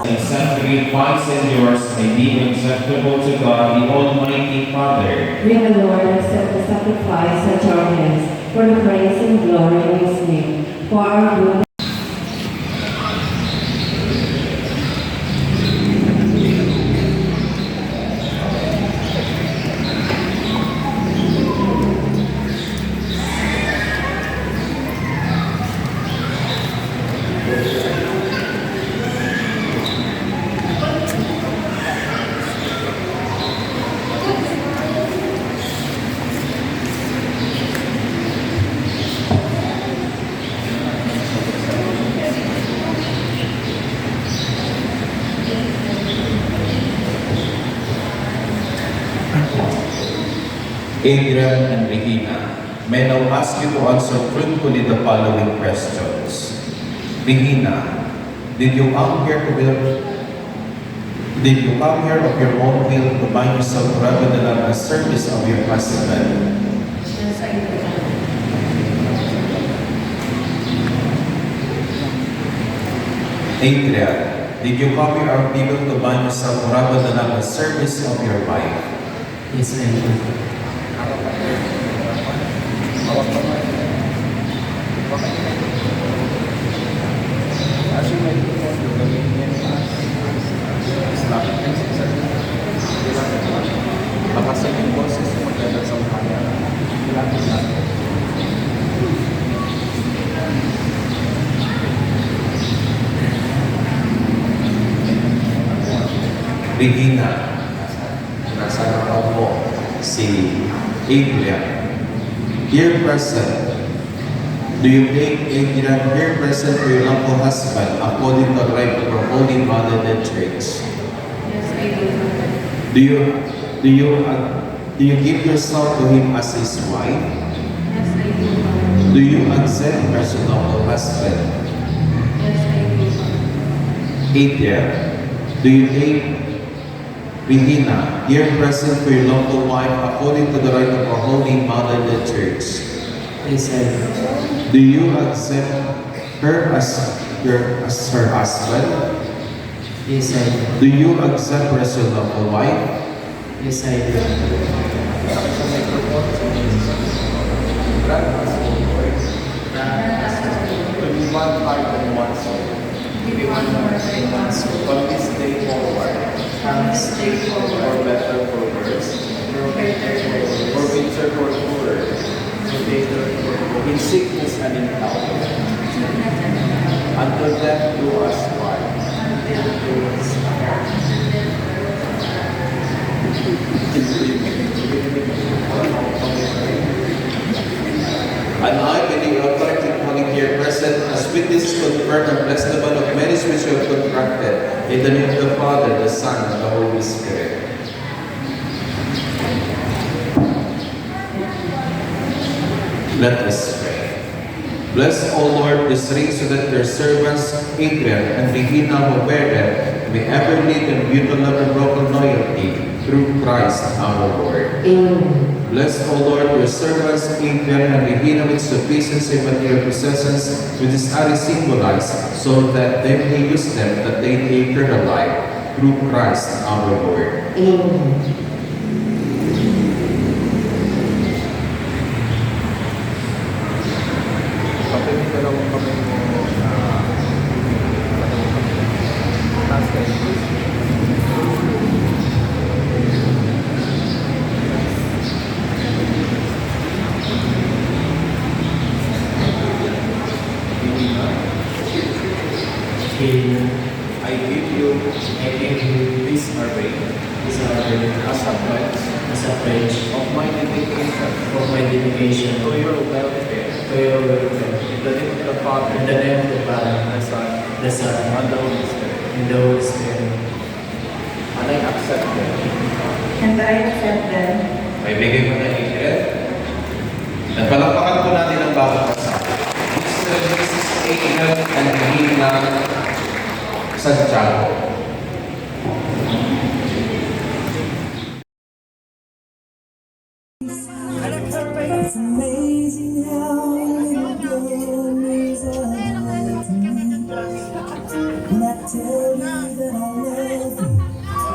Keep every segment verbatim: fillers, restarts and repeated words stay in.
Accept the advice and yours may be acceptable to God, the Almighty Father. May the Lord accept the sacrifice at your hands for the praise and glory of his name, for our good. Adrian and Regina, may I now ask you to answer truthfully the following questions. Regina, did you come here to build, did you come here of your own will to bind yourself forever to love and service of your husband? Yes, I do. Adrian, did you come here of your own will to bind yourself forever to love and service of your wife? Yes, I do. Regina. Nasa harapan mo si Adrian. Here present, do you take Adrian here present for your lawful husband according to the rite of our Holy Mother, the Church? Yes, I do. Do you, do you, uh, do you give yourself to him as his wife? Yes, I do. Do you accept him as your lawful husband? Yes, I do. Adrian, do you take Regina, here present for your lawful wife according to the rite of our Holy Mother, the Church? Yes, I do. Do you accept her as your, as her husband? Yes, I do. Do you accept her as your lawful wife? Yes, I do. Grant us, O Lord. Grant us, O Lord. To be one heart and one soul. Be one heart and one soul. From this day forward. From this day forward. For better, for worse. For better, for worse. For richer, for poorer. For better, for poorer. In sickness and in health. In sickness and in health. Until death do us part. Until death do us part. And I, by the authority of Holy Care present, as witness, confirm and bless the bond of marriage which you have contracted, in the name of the Father, the Son, and the Holy Spirit. Let us pray. Bless, O Lord, these rings so that your servants, Adrian and Regina, who wear them, may ever live in mutual love and broken loyalty through Christ our Lord. Amen. Bless, O Lord, your servants, Adrian and Regina, with sufficiency of material possessions, which this act symbolize, so that they may use them to attain eternal life through Christ our Lord. Amen. As a pledge of my dedication. Of my dedication. To your welfare. To your welfare. In the name of the Father. In the name of the Father. And the Son. The Son. And the Holy Spirit. And the Holy Spirit. And I accept them. And I accept them. Maibigay mo na, Adrian. At palakpakan po natin ang bawat kasama. Mister and Missus Adrian and Nina Santiago. It's amazing how little girl means a lot to me. When I tell you that I love you,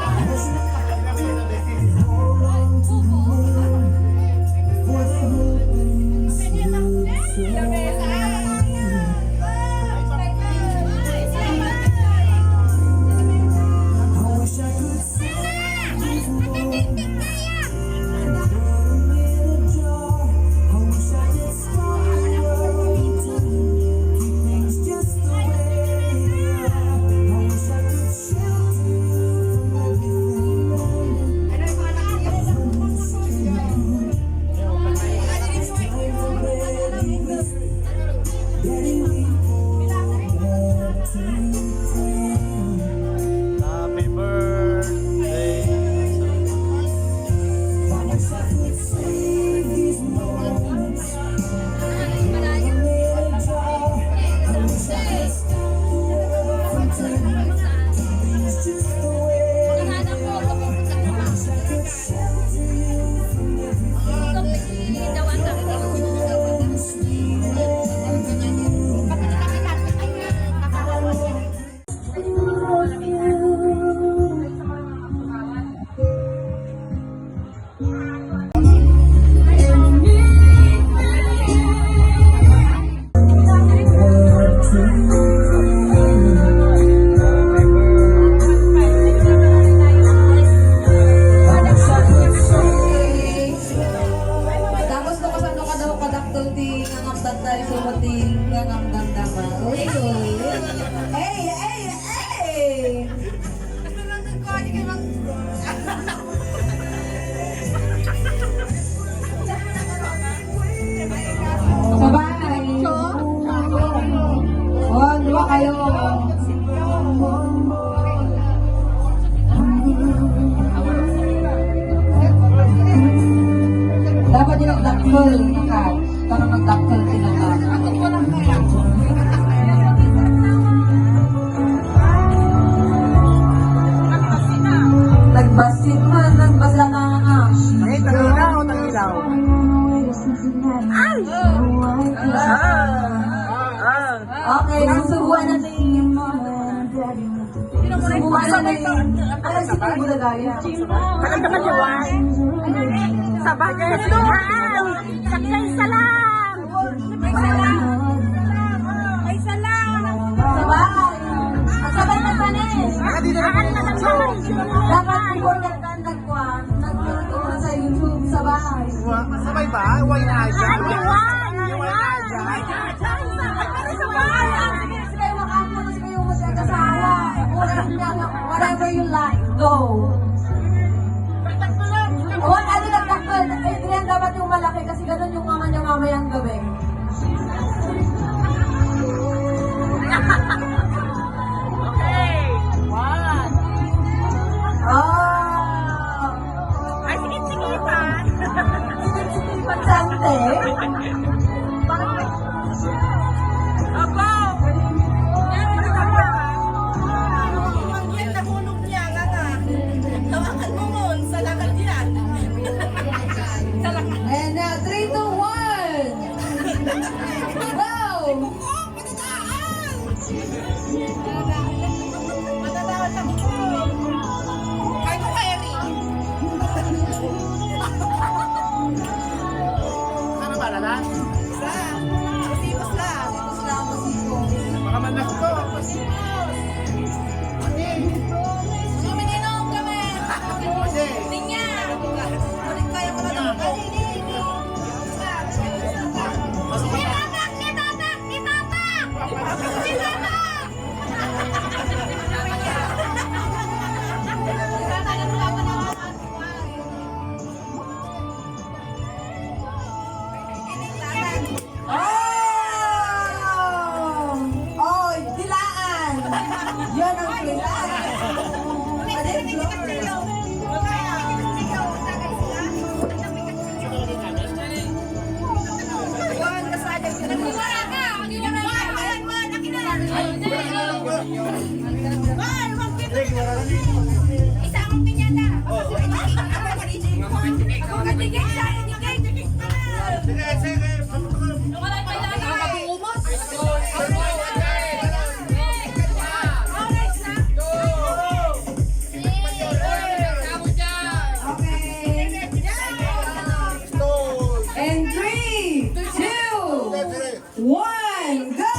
I hold on to the name for the hope and sweet joy. I wish I could save these moments. Happy birthday. Tapos no kasano ka daw kadakkel ti ngangamdan tayo, so pati ngangamdan da pa. Uy, uy, uy. Ey, ey, ey! Sabay. O, dua kayo. Dapat yung nagdakkel ka. Para magdakkel sila ka. Nagbasit man, nagbasa na nga. Ay, tangina o tangilaw? Ay! Ah! Ah! Okay, susubuan natin yung mga subuan natin. Alam si Kuya Gaya. Alam naman yung why. Sabagay. Sa kaisa lang! May isa lang! May isa lang! Sabay! Ang sabay na Spanish! Dapat before nagkuhan, nagkuhan sa YouTube, sabay. Wa-, sabay ba? Why na siya? Why na siya? Ay, pare, sabay! Sige, sige, makanta ko, sige, yung magkakasawa. Whatever you like, go! What, ano, nagtakpan? Adrian, dapat yung malaki kasi ganun yung mama niya mamayang gabi. Okay. One. Oh. Ay, sige, sige pa. Sige, sige pa, Sante. Apo! Ang nahulog niya, nga nga. Hawakan mo, Mon, sa lakad niya. Sa lakad. And now, three, two, one. Go! Ay, ko, Eric. Ano ba? Sige, sige, sige. Sige, sige. Wala pa lang. Nakakabungumot. Okay. And three, two, one, go!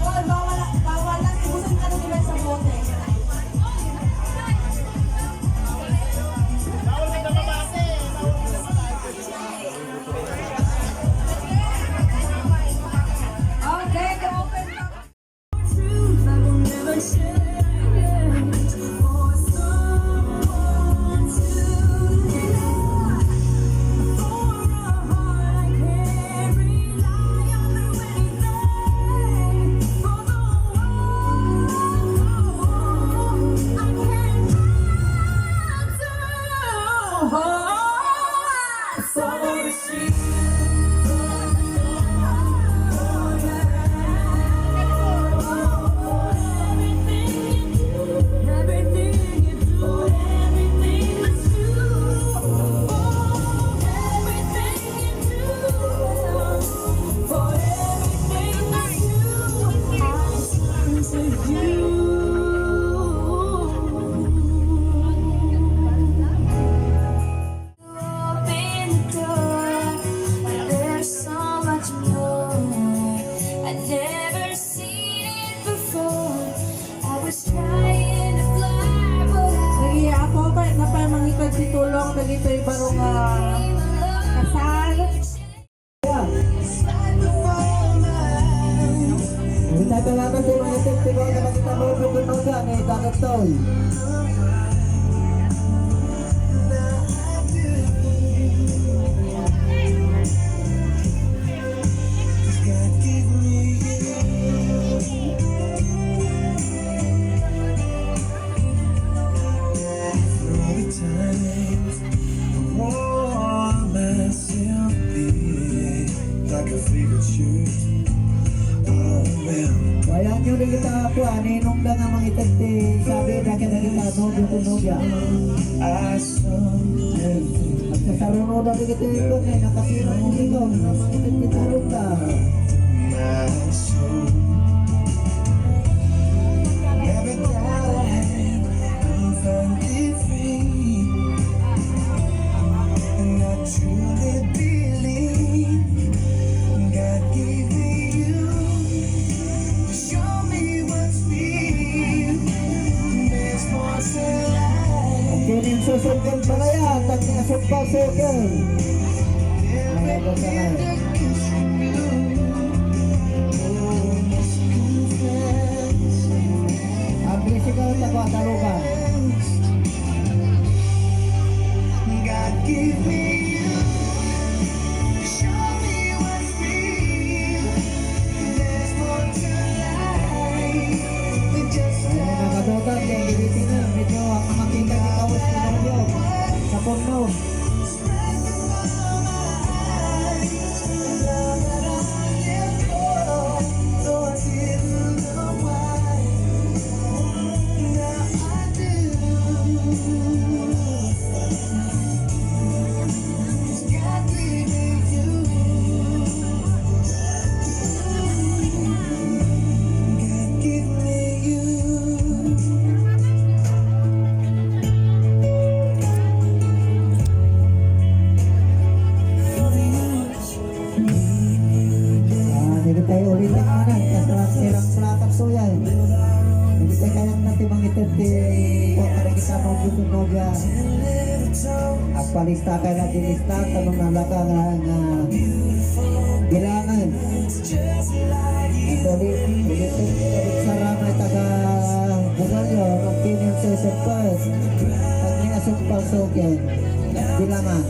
Hoy, bawal, bawal na, ibusan ka na nila sa bote. Okay, go, open pa. Truth I will never change for someone to hear. For a heart I can't rely on through anything. For the world I can't answer. Open the door, but there's so much more. I've never seen it before. I was trying to fly, but I Sige, ako pa, napay mangitad si Tulong, nagitay barong, ah, kasal. Itay talaga si mga testigo na makita mo, bukod mo dyan, eh, dagat to, eh. Times I wore myself thin like a figure shirt. Oh, well. Wala nyo na kita po, aninong na nga mga itagti, sabi na kita kita, nobyo ko nobya. I saw everything. At sa saruno na kita ito, eh, nakasira ko ito, na mga itagti tarong ka. My soul. Never thought I'd ever find it free. And I truly believe God gave me you to show me what's real. There's more to life. Kinin susumpal pala yan, pag nasumpal sa akin. Ay, ako sa English ikaw, taga Talugan. God give me you. Show me what's real. There's more to life than just Ayan, mga kadotan, kaya ginitin na, medyo ang makita ni Kawos Pinocchio sa porno. Ah, dito tayo ulit ang anak, kasarap silang plakap so yan. Dito tayo kayang natin mangited din. Kung ano kita nobyo kung nobya. Agpalista tayo na dinista, tanong na laka nga, nga bilangan. Actually, ulit, ulit saramay taga Bugalyo, ang opinion sa isang pag niya sumpal so yan. Bilangan.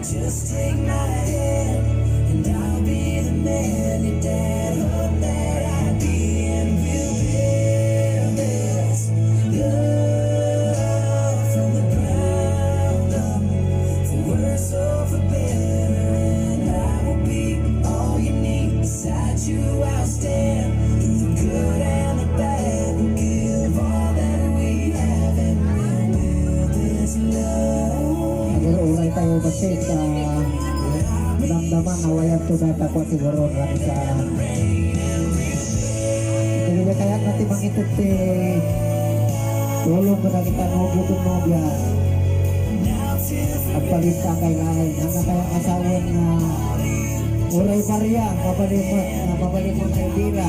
Just take my hand, and I'll be the man your dad hoped that I'd be, and we'll build this love from the ground up, for worse or for better, and I will be all you need. To outstep through the good and the bad, we'll give all that we have and we'll build this love. Agora oray tayo kasi sa damdaman na wayag to data ko siguro na sa. Hindi na kaya natin mangitid ti tulong ko na kita nobyo kong nobya. Agpalista kay laen. Ang nakaya asawa niya. Oray barya, mabalimot, mabalimot na ibira.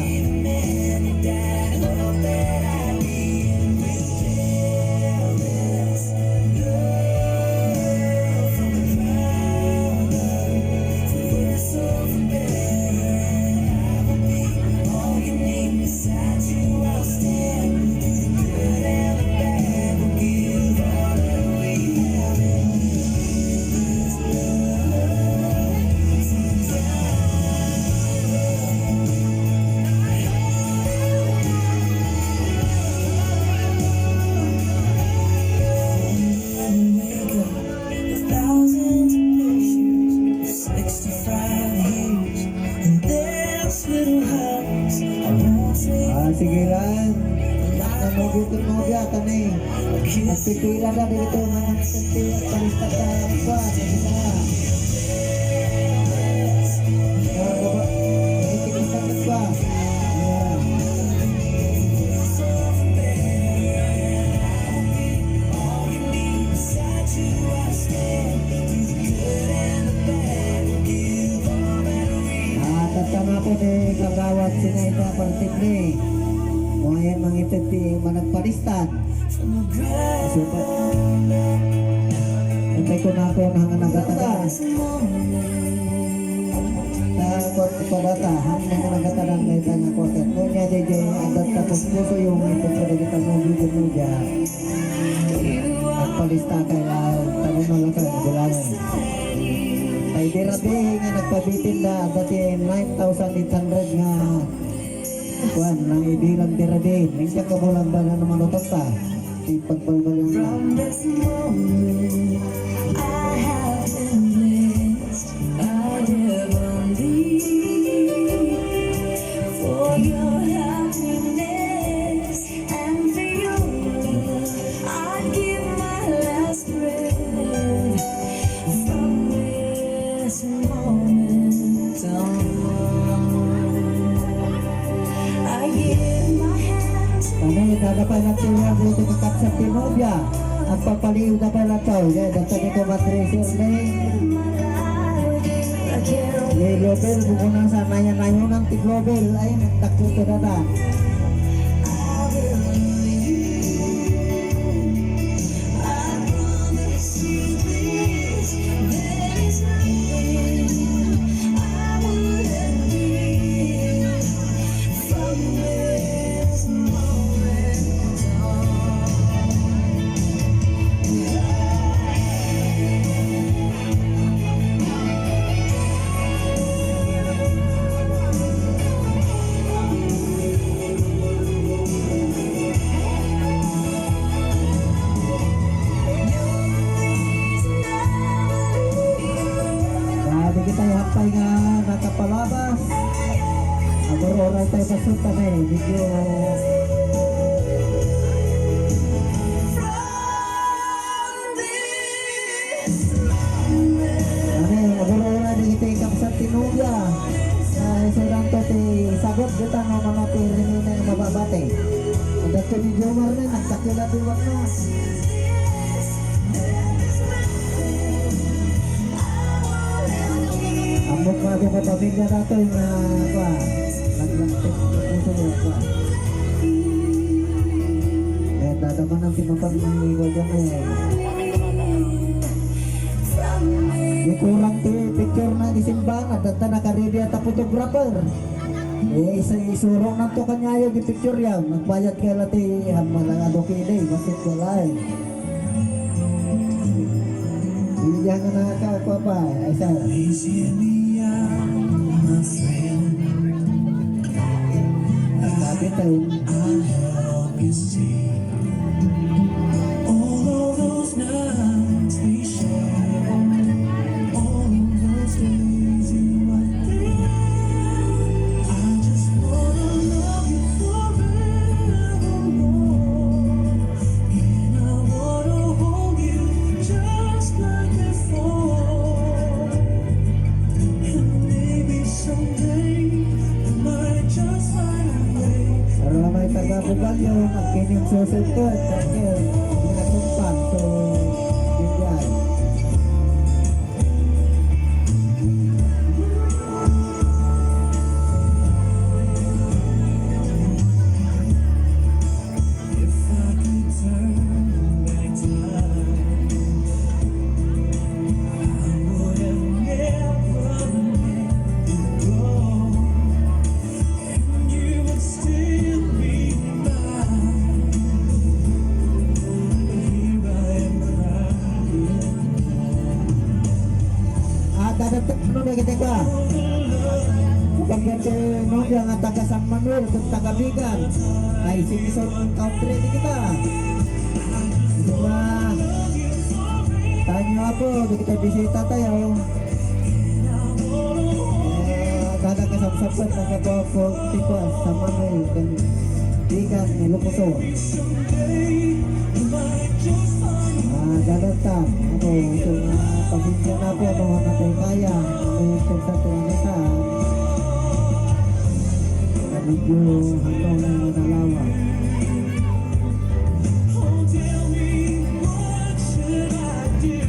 Thousands of pictures of sixty-five years in this little house. I won't say. Ah, sige lang. Nanogot yung nobya, kami. Nagpipila na dito, mga nagpipila, palista ka, ano ba? Ano ba? May tikitan ka ba? Ayan. Ah, tatanga po ni Kagawad Sinay Kapal Tikni. Mo ayan mangitid ti managpalistan. Super. Antay ko na ako na nga nagataga. Takot ko data, han mga nagatagan na itang ako. Kunya, D J, adat tapos puso yung ito sa digital mo, video mo dyan. Nagpalista kay la, tanong na lang kayo, bilangan. Tay dirabi nga nagpabitin da, dati nine thousand eight hundred nga, kuan, nang ibilang dirabi, nang siya kabulang ba na naman utot ta? Ipagbalbalang na. From this moment, I have been blessed by heavenly for your happiness. And for your love, I'd give my last breath from this moment on. I give my hand to. Kami, dadapay na sila dito kakapsat ti nobya. Agpapaliw da pala to. Ya, data ni ko matri, sir, ni. Ni Globel, bukunan sa nayan-nayonan ti Globel. Ay, nagtakot ko na na. Dati kitay hapay nga nakapalabas. Agora oray tayo pasunta na eh. Medyo Amen. Agora oray na kita ikapsat ti nobya. Ay, so lang to ti sagot kita no mano ti rini na mababate. Ang dati ni Jomar na, nagtakila ti wak na. Amok nga ako kapamilya nato yung, ah, pa, naglantik na puso mo pa. Eh, dadaman ang pinapag ni Roger eh. Di kurang ti picture na di simbahan, at data nakaredy at photographer. Eh, isa isurong nan to kanya yung di picture yan. Nagbayad ka lati, hamala nga doki day, basit ko lai. Iya nga nakakapapa, ay sa. Please hear me out, my friend. Sabi tayo. I'll help you see all of those nights we shared, all of those days you were there. I Balyo, magkining susunod, kasi pinasumpan, so, yun yan. If I could turn back time, I would have never let you go. And you would still be mine. But here I am crying. Ah, dadating no, dagiti ka. Kapag dati, no, dia nga taga San Manuel, kung taga Vigan, ay Simpson Country di kita. Diba? Tayo ako, di kita bisita tayo. Eh, kada kasapsapan, nakabawa ko, tipo, sa mga yun, kan Vigan, Ilocos Sur. Ah, dadating ako, so, ah, pasensya na po, no, ano tayo kaya, ano yung kursa tayo na sa, medyo hanggang na yung nalawa. Oh, tell me, what should I do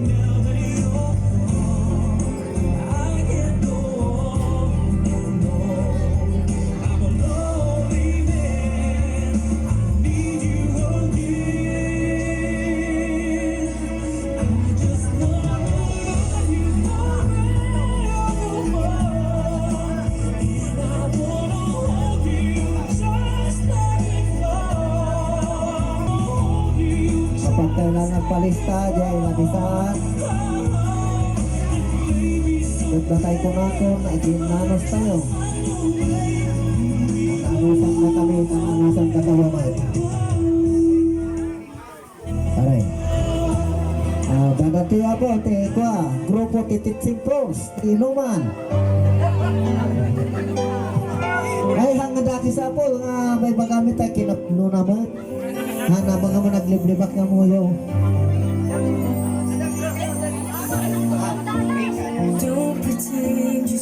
now that you're gone? I can't go on, no. I'm a lonely man. I need you again. I just wanna love you forevermore. And I wanna hold you just like before. Kapag kailangan palista, diay labisaan. Gagbatay ko na kon agin nanos tayo. Nananusan na kami, nananusan ka tayo, Mike. Aray. Ah, dadating ako, ti, kua, grupo Tititsing Pros, Inuman. Ay, hanggan dati sa po, nga may bagamit ay kinapno naman. Ha, nabang ka mo nagliblibak nga muyo.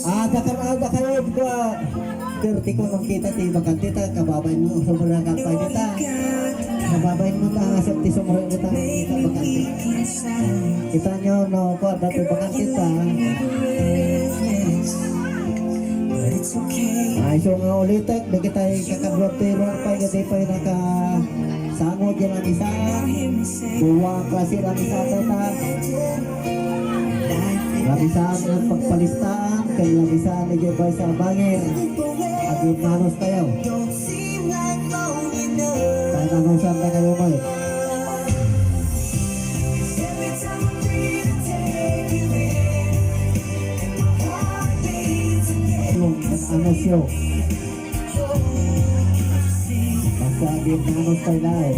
Ah, dakan, ah, dakan, ah, thirty ko nung kita ti bakante ta, kababain mo, sobra ka pa kita. Kababain mo ta, sa ti sobra kita, kita bakante. Kita nyo, no, ko, dati bakante ta. Ay, so nga ulit, eh, di kita ikakadwa, pero ang pay, di pa yung naka- Sango diay labisaan, dua klasi labisaan tayo ta. Labisaan ng pagpalistaan, kay labisaan ni Jebay sa bangir. Agin nanos tayo. Tayo nanosan na kayo, Mike. Anuncio. Basta agin nanos tayo na eh.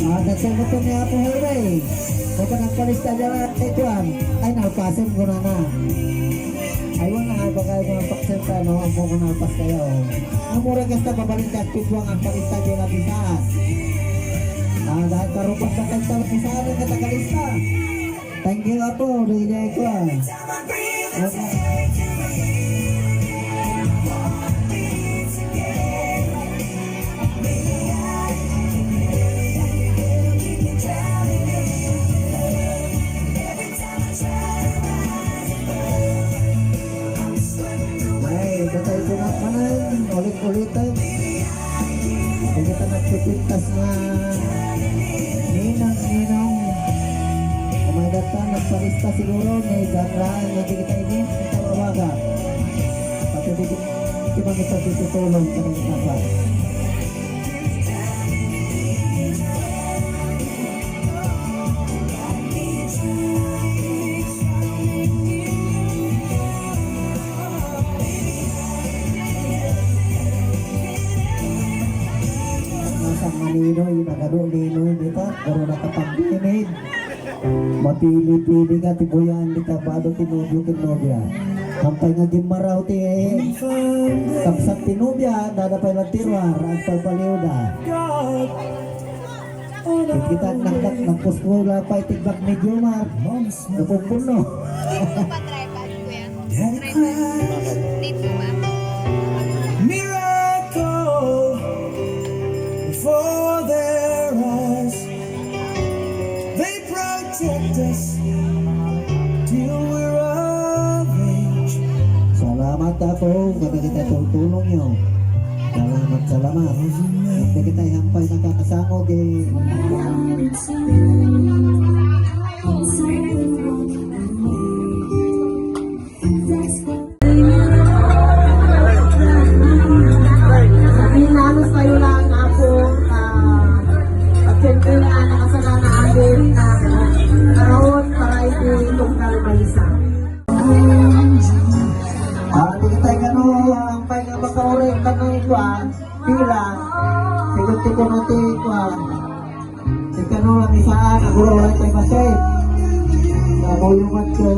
Ah, nagsagot ko ni Apo Jose. Kung ka nagpalista dyan, eh, kuwan. Ay, nalpasen ko na na. Ay, wala nga, baka yung mga paksen ka, no? Ang mga nalpas kayo. Ang mura kasta, babalik ka, pitbuang ang palista, di na bisa. Ah, dahil karupas na kanta, bisa na katakalista. Thank you, Apo. Bigyan ko, ah. Ay, patay ko na kanan. Ulit-ulitan. Hindi kita nagpipintas na ninang-ninong. Kumayda ta, nagpalista siguro, may danraan, hindi kita ini, tawaga. Pati di, di ba kita tutulong sa mga tapa? Inoy dita, pero nakapagpinid. Mapili-pili ka, tibuyan dita, bado tinubyo kin nobia. Kampay nga gimaraw ti, kapsat ti nobia, dada pay lan tiruar, agpalpaliw da. Kita nakdak, nagpusko la pay tigbak ni Jomar. Napupuno. Dito pa, tripod, kuya. Tripod. Dito pa. Miracle before their eyes. They protect us till we're of age. Salamat, Apo, kada kita tultulong yo. Salamat, salamat. Kada kita hampay nakakasangog, eh. Inalos tayo lang, Apo, ah, at siyempre, ah, nakasagana atin na Raon Variety Tungkal Balisa. Ah, di kita ikano, ang pay nga makaorek kano ikuan, pila, sigot ti kono ti ikuan. Ikano lang isaan, aguro, wala tayo masay. Sa boyong at, ah,